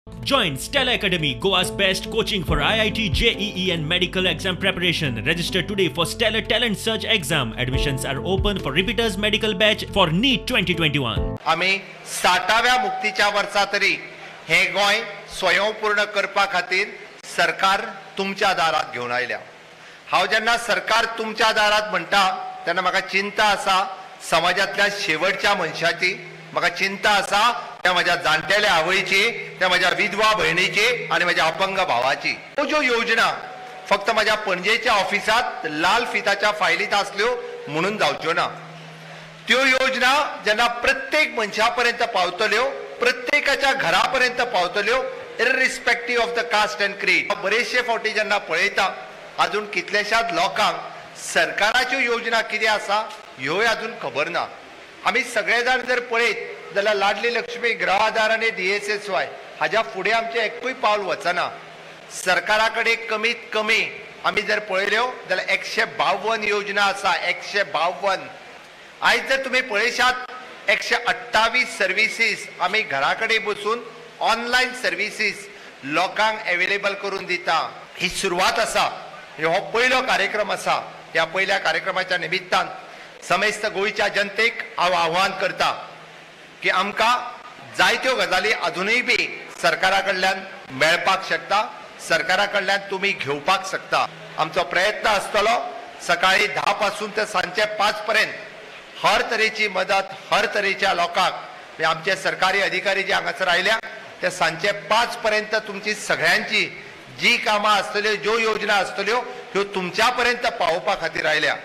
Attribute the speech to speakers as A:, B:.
A: Join Stella Academy, Goa's best coaching for IIT, JEE and medical exam preparation. Register today for Stellar Talent Search exam. Admissions are open for repeaters medical batch for NEET 2021.
B: आमी 60व्या मुक्तीच्या वर्सा तरी हे गोंय स्वयंपूर्ण करपा खातीर सरकार तुमच्या दारात घेवन आयल्या. हांव जेन्ना सरकार तुमच्या दारात म्हणटा तेन्ना म्हाका चिंता आसा समाजांतल्या शेवटच्या मनशाची, म्हाका चिंता आसा त्या म्हज्या जाणटेल्या आवयची, त्या म्हज्या विधवा भयणीची आनी म्हज्या अपंग भावाची. ह्यो ज्यो योजना फक्त म्हज्या पणजेच्या ऑफिसांत लाल फिताच्या फायलीत आसल्यो म्हणून जावच्यो ना. त्यो योजना जेन्ना प्रत्येक मनशा पर्यंत पावतल्यो, प्रत्येकाच्या घरा पर्यंत पावतल्यो, irrespective of the caste and creed. बरेचशे फावटी जेन्ना पळयता अजून कितल्याशाच लोकांक सरकाराच्यो योजना कितें आसा ह्योय अजून खबर ना. आमी सगळे जाण जर पळयत जाल्यार लाडली लक्ष्मी, गृह आधार आनी DSSY हाज्या फुडें आमचें एकूय पावल वचना. सरकारा कडेन कमीत कमी आमी जर पळयल्यो जाल्यार 152 योजना आसा, 152. आयज जर तुमी पळयशात 128 सर्विसीस आमी घरा कडेन बसून ऑनलायन सर्विसीस लोकांक एवेलेबल करून दिता. ही सुरवात आसा, हो पयलो कार्यक्रम आसा. ह्या पयल्या कार्यक्रमाच्या निमित्तान समेस्त गोंयच्या जनतेक हांव आव्हान करता की आमकां जायत्यो गजाली अजुनूय बी सरकारा कडल्यान मेळपाक शकता, सरकारा कडल्यान तुमी घेवपाक शकता. आमचो प्रयत्न आसतलो सकाळी 10 पासून ते सांजचे 5 पर्यंत हर तरेची मदत हर तरेच्या लोकांक, आमचे सरकारी अधिकारी जे हांगासर आयल्या ते सांजचे 5 पर्यंत तुमची सगळ्यांची जी कामां आसतल्यो, ज्यो योजना आसतल्यो ह्यो तुमच्या पर्यंत पावोवपा खातीर आयल्या.